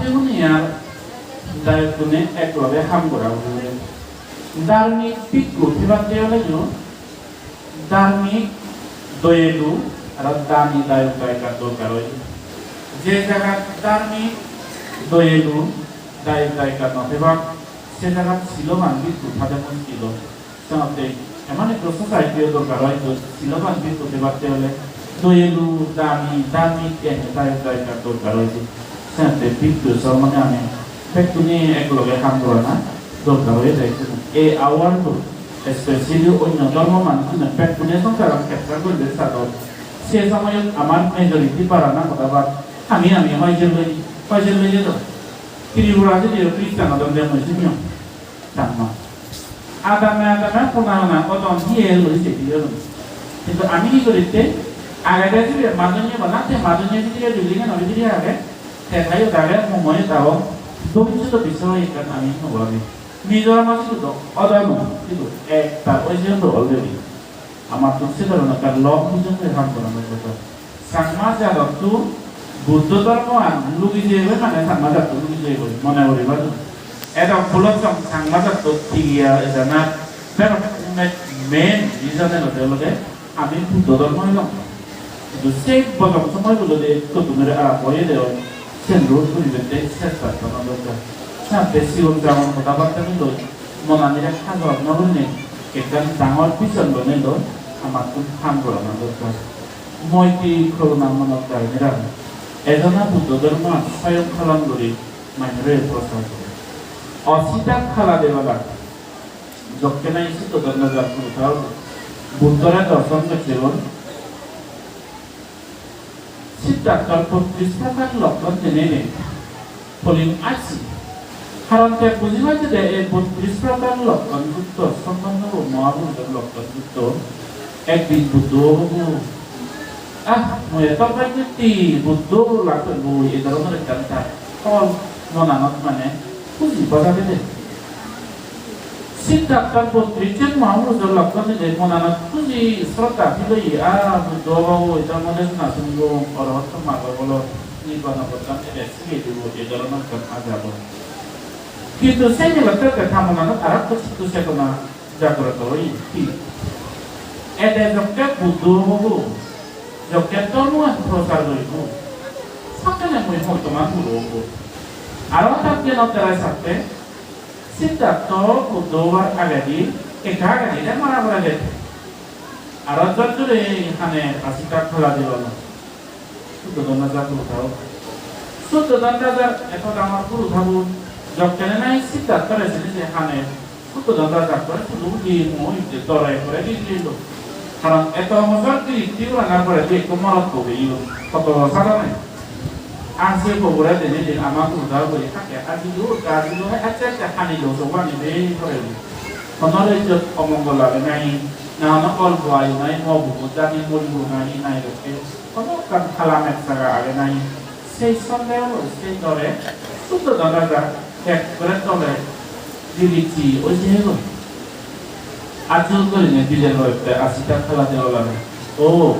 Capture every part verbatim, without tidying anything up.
Siyuni ar dayokkune ek loge ham gora oi. Dharmik bhikkhu thebatte oleyo dharmik, doyelu aro dani dayok dayika dorkar oi. Je jagat dharmik, doyelu, dayok dayika no thebak, se jagat siloban bhikkhu thade muskil oi. Senotte emon ekko society-o dorkar oi, jiyot siloban bhikkhu thebatte ole doyelu, dani, dharmik, ene dayok dayika dorkar oi. Senotte bhikkhu sor mane ami bekkune ek loge ham gorana dorkar oi de. Ei hour-to, especially onyo dhormo manuchune bekkune songsaran capture guribar sadon. Se somoyot amar majority parana hoda bat ami ami hoi jelloi, hoi jelloi jadon. Tripura jodi Christian odon de mui sini. Changma. Adame adame hona hona odon hiye loi sedi odon. Hintu ami hi guritte? Agede jibe madonye bana, te madonye bidire, building ano bidire age, te thayo dage, momoyo dago, bhobissoto bissoy ekkan ami no bhabi. Mizoram sidu do odon, sidu ektal oi siyen do already. Amattun se dhoronor ekkan lok bujong hoi ham gorana dorkar. Changma jadottun Buddho dhormoan lugi jeyegoi, mane Changma jatto lugi jeyegoi mone guribar. Edok pulot song Changma jatto tigiya ejana bek main reason olode, olode ami Buddho dhormo elong. Hintu sei bojong somoy bolode ekko tumore arambho oyede oi, sen rud guribatte chesta gorana dorkar. Senotte sigon sagon hoda batta niloi, monanire hajor no gurinei ekkan dangor vision banei loi amattun ham gorana dorkar. Moitri koruna monot dainei ragei. Ejone Buddho dhormo soyong palon guri manjore prochar gore. Asita Kala Debala jokkene Suddhodon Rajar purutao Buddhore dorson goccheyon. Siddharthor botris prokar lokkon denei nei. Polim achi. Karon te buji paide de ei botris prokar lokkon jukto, sombonnobo Mahapurushor lokkon jukto. Ekdin Buddho obo. Ah, mui eto bhagyotti, Buddho lab gorbo, ei dhoronor ekkan tar hol monanot mane huji bajade de. Siddharthor botris jon Mahapurushor lokkon dide monanot huji sroddha feel oye, ah, Buddho obo, ei dhormo desona sunbong, orohotto margo bolong, nibbano pottan ede sigei dibo, ei dhoronor ekkan aja bo. Hintu sei nilotte ta monanot arekko chitto chetona jagroto oye. Hi? Ede jokke Buddho obo, jokke dhormoan prochar guribo, sokkene mui hottoman guro obo. Aro ta gyanot darai satte Siddhartho Buddho obar agedi, ekka agedi te mara pore de. Aro jor jure hane Asita Kala Debala. Suddhodon Raja purutao. Suddhodon Raja eto dangor purutabo, jokkene nahi Siddharthore sini se hane, Suddhodon Raja kore sudu di mo ite dore kore di dilo. Karon eto bojor di, di uranar pore di ekko morot bobe yo. Hoto sara nei. Ar se pogore dene din ama guda guri thake, aji do, aji do, accha accha hani do, so bani de pore. Hono rejjot omongol age nahi, na hono olpo ayu nahi, mo bubu jani moribo nahi, nahi dokke hono ekkan hala meg jaga age nahi, sei sondeho loi, sei dore Suddhodon Raja ekkore dole dilichi oi jeyegoi. Ajol gurinei dile lotte Asita Kala Debala. O,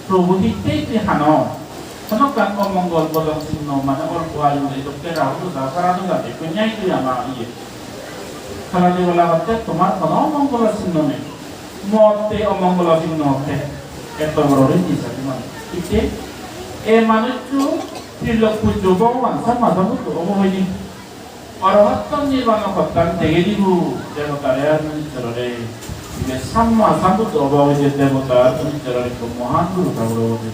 Probhu, hittei tui hano? Hono ekkan omongol bodong sinno, mane olpo ayu, edokke rahu dosa, sara dosa, ekko nyai tui ama iye. Kala Debala hotte, tomar hono omongolo sinno nei. Motte omongolo sinno hotte. Etto boro ridi sadi mane. Hittei? E manuccho trilok pujjo Bhogoban Samma Sambuddho obo hoide. Orohotto nirbano pottan degei dibo debotare ar manucchorore. Ibe Samma Sambuddho obo hoide debota ar manucchoror ekko mohan guru thakur obode.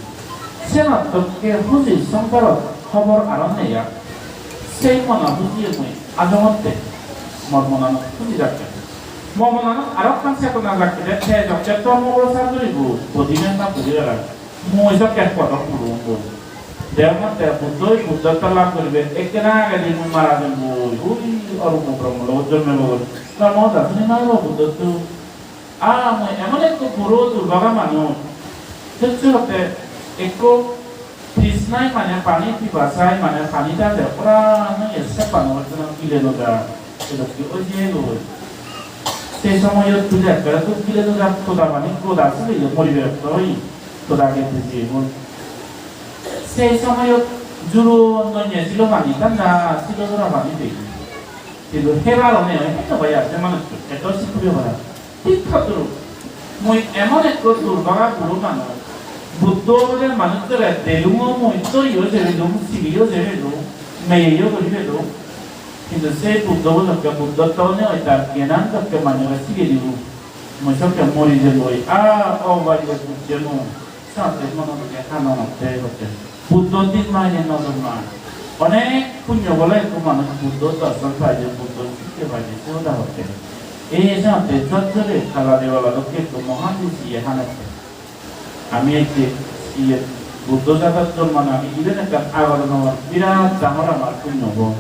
Senot dokke huji songsarot hobor aro nei ar. Sei mono hujiye mui ajongotte, mor monanot huji jakke. Mor monanot aro ekkan chetona jakke de, te jokke dhormo prochar guribo, bodine na budi gela. Mui jokke podok purungo. Degongotte Buddhoi Buddhotto lab guribe, ekkena agedi mui mara jembo, ui Arupa Brahmo logot jonmebo goi. Brahmo hoda suni no paribo Buddhotto. Ah, mui emon ekko buro durbaga manuj. Socche hotte ekko trisnai mane pani pibasai mane pani dade, ora nui esse pani hotte gile no ja. Edokke oi jeyegoi. Sei somoyot tui ekkere duk gile duk jak, toda pani goda sule yo moribe ekto oi, toda gete jeyegoi. Sei somoyot Juro nonye silo pani, thanda silo jora pani pei. Hintu hebar one oi, hoi no pai ar se manuccho, eto sikuri para. Thik todrup. Mui emon ekko durbaga guro manuj. Buddho obode manucchore delungo mui, toriyo jebelung, sibiyo jebelung, meyeyo guri pelung. Hintu se Buddho bo dokke, Buddho to one oi tar gyanan dokke manujore sigei dibo. Mui sokke mori jeboi, a, o bhagyo bujje mui. Senotte mono moddhe hana motte hotte. Buddho din maine nojor mai. Onek punyo bole ekko manuj Buddho dorson paide, Buddho sikke paide, se hoda hotte. Ei senotte jot jore kala debala dokke ekko mohan risi hanette. Ami ecche iye Buddho jadot jonmana ami iben ekkan agor nw, birat dangor amar punyo bo.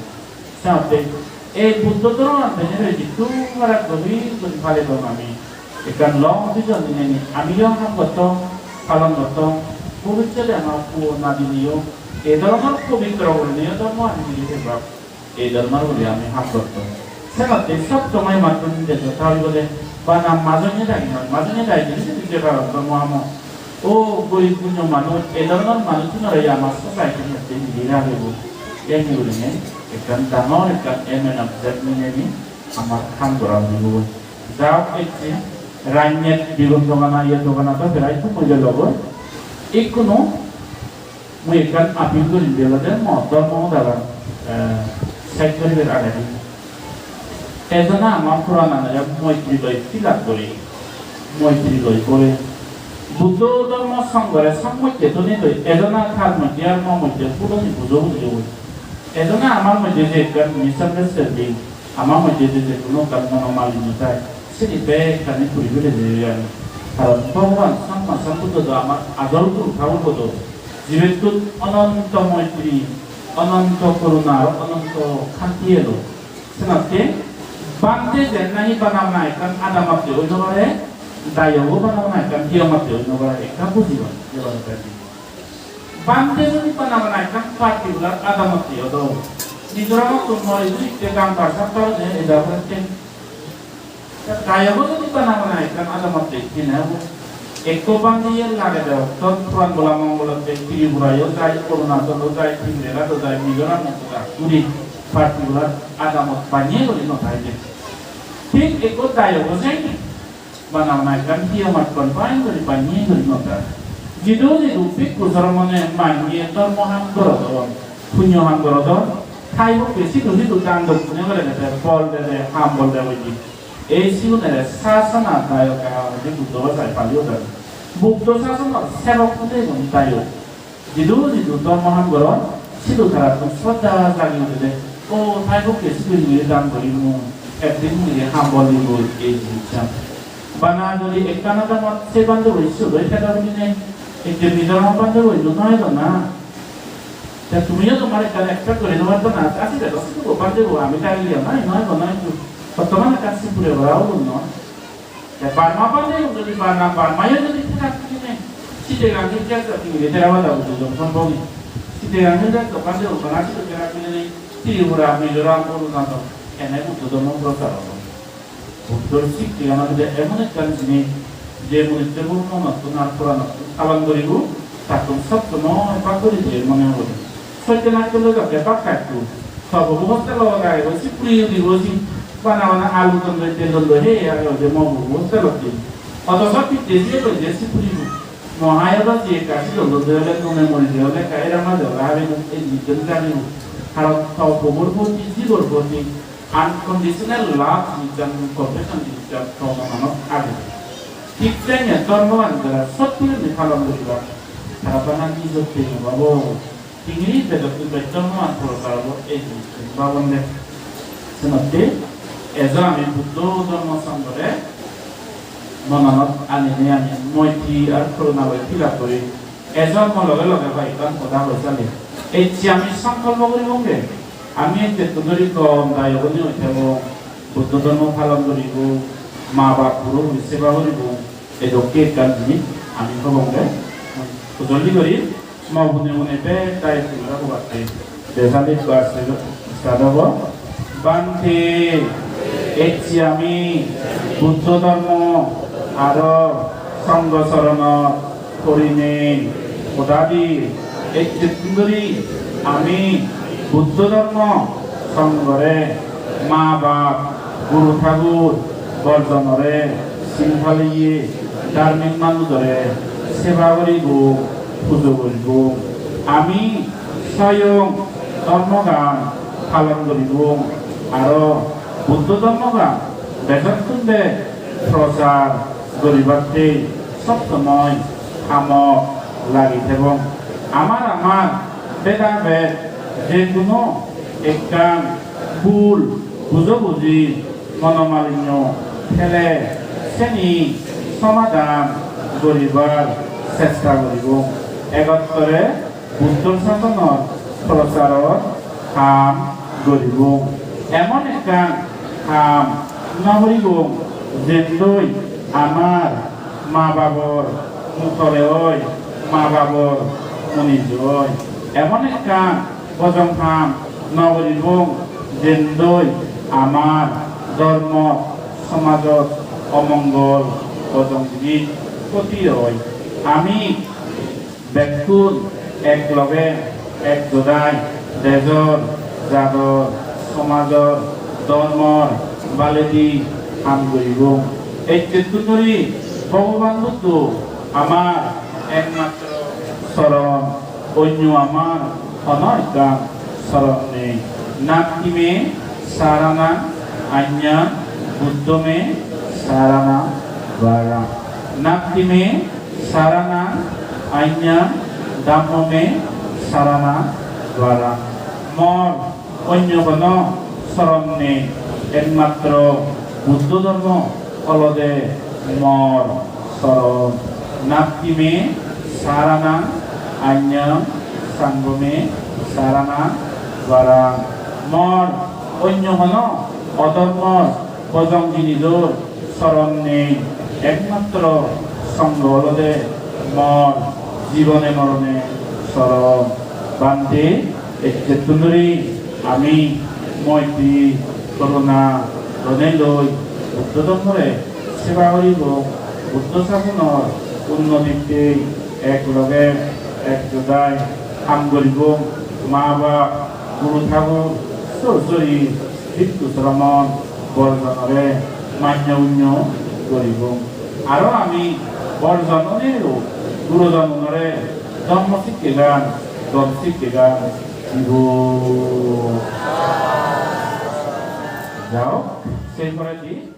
Senotte ei Buddho dhormoan bejei roi jiddur para gobir guri palidon ami. Ekkan long vision dinei amiyo ham gottong, palon gottong. Bobissote ama puo nadiniyo ei dhormor pobitro gurineiyo dhormo ani dili pebak. Ei dhormor guri ami ham gottong. Senotte sob somoi mattun dejo ta hoibode bana majonye dagi noi, majonye dagi dili se dije paron dhormo hamo. O gorib gunyo manuj, ei dhoronor manuchunore ama society-r moddhe mili ragibo. Ei gurinei ekkan dangor ekkan aim and object ninei amar ham gora puribo. Ja hok, ecche rannye bigun dogana, iye dogana to prai humo gelo goi. Ikkunu mui ekkan appeal gorim, je olode mo dhormo hodagan, eh, sej guribar agedi. Ejana ama purananore moitri loi fill up guri, moitri loi guri. Buddho dhormo songhore song moddhe dhoni loi, ejana tar moddhe ar mo moddhe puroni bujo buji oi. Ejana amar moddhe je ekkan misunderstanding, amar moddhe je, je hono ekkan monomalinno thai, sini bekkani puri puri jeyegoi ami. Karon Bhogoban Samma Sambuddho do amar ajol guru thakur bodo, jibettun ononto moitri, ononto koruna aro ononto khanti elo. Senotte bhante jen nahi bana bana ekkan adamotte oi no pare, dayogo bana bana ekkan hiyomotte oi no pare, ekka bujiba, jebar pari. Bhante jodi bana bana ekkan particular adamotte odo, nijor amattun noi jodi ekka gam bar sap pare, eda pore te. Te dayogo jodi bana bana ekkan adamotte hene obo. Ekko bhante iye lagede okton puran bola mongolotte Tripura-yo jai, Arunachal-o jai, Tripura-yo jai, Mizoram-o jai, guri particular adamot banye guri no thai de. Thik ekko dayogo jai ni. Bana bana ekkan hiyomat confine guri banye guri no thai. Jidu jidu bhikkhu sromone manye dhormo ham gorodon, punyo ham gorodon, thai bokke sidu sidu dan dokkune gore de, bol de de, ham bol de hoide. Ei sigunore sasana dayok hoide Buddho bhasai pali hodon. Buddho sasonor sebok hoide igun dayok. Jidu jidu dhormo ham goron, sidu tarattun sroddha jagi udede. O, thai bokke sidu hingiri dan guri mui, ekdin hingiri ham bol dibo ei jinissan. Bana jodi ekkan adamot se bhante bo sidu loi theda bili nei. Ekdin nijor ham bhante bo idu noi do na. Te tumiyo tomar ekkan expect guri no parto na, asi bedo sidu bo bhante bo ami thai liyo na, noi do na idu. Bottoman ekkan sipure gora ulun noi. Te Burma bhante jodi Burma, Burma yo jodi thena thene, Chittagong Hill Tracts-ot ingiri Theravada Buddhism sombhob nei. Chittagong Hill Tracts-ot bhante bana sidu thena thene nei, Tripura, Mizoram, Arunachal, ene Buddho dhormo prochar obo. Buddhor sikkegan olode emon ekkan jinis, je manuccho monottun ar poranottun palon guribo, tattun sob somoi bhag guri diye mone hoi. Soitto Naittollo jokke bhag khatto, tobo bo hostel-ot agegoi, se puri uribo, se bana bana alu dondoi, tel dondoi, he age hoide mo bo hostel-ot din. Otoso pitte siye hoide se puribo. Mo hai odo je ekka sidu dondoi ole, nune mori de ole, ekka era maje ole, habe ei jinissan janibo. Karon to bobor proti, jibor proti unconditional love jinissan, compassion jinissan to monanot age. Thik tenge dhormogan jara sotti gurinei palon guriba, tara bana nijottei no babo. Ingiri bedottun bej dhormogan purokar obo, ei jinissan babonde. Senotte ejo ami Buddho dhormo songhore monanot aninei ami moitri ar koruna loi fill up guri. Ejo mo loge loge hoyekkan hoda hoi sali. Ecche ami songkolpo guribonge, ami ecchettun dhuri gom dayok guni oi thebong, Buddho dhormo palon guribong, ma bap guro guri seba guribong, ei dokke ekkan jinis ami hobonge. Hojoli guri mo bune bune bek dayok guro hobatte. Besali class start obo. Bhante, ecche ami Buddho dhormo aro songho soronot porinei hoda di, ecchettun dhuri Ami Buddho Dhormo Songhore, ma bap, guru thakur, borjonore, sin paleye, dharmik manujore seba guribong, pujo guribong. Ami soyong dhormogan palon guribong, aro Buddho dhormogan begottun bej prochar guribatte sob somoi hamot lagi thebong. Amar amar beda bej je hono ekkan bhul bujobuji monomalinyo thele seni somadan guribar chesta guribong. Egottore Buddho sasonor procharor ham guribong. Emon ekkan ham no guribong, jendoi amar ma babor mutore oi, ma babor munijo oi. Emon ekkan bojong ham no guribong, jendoi amar dhormo somajot omongol, bojong jinis khoti oi. Ami bekkun ek loge ek jodai dejor, jador, somajor, dhormor baledi ham guribong. Ejjettun dhuri Bhogoban Buddho amar ekmatro soron, onyo amar hono ekkan soron nei. Natthi me saranang anyang, Buddho me saranang varang. Natthi me saranang anyang, Dhammo me saranang varang. Mor onyo hono soron nei, ekmatro Buddho dhormo olode mor soron. Natthi me saranang anyang, Sangho me saranang varang. Mor onyo hono odhormor bojong jinijor soron nei, ekmatro Sangho olode mor jibone morone soron. Bhante, ejjettun dhuri ami moitri, koruna, dhone loi Buddho dhormore seba guribong, Buddho sasonor unnotite ek loge ek jodai ham guribong, ma bap, guru thakur, sor sori, bhikkhu sramon, borjonore manyo unyo guribong. Aro ami borjon oneyo gurujon unore dhormo sikkegan, dhormo sikkegan dibong. Jao, sei poredi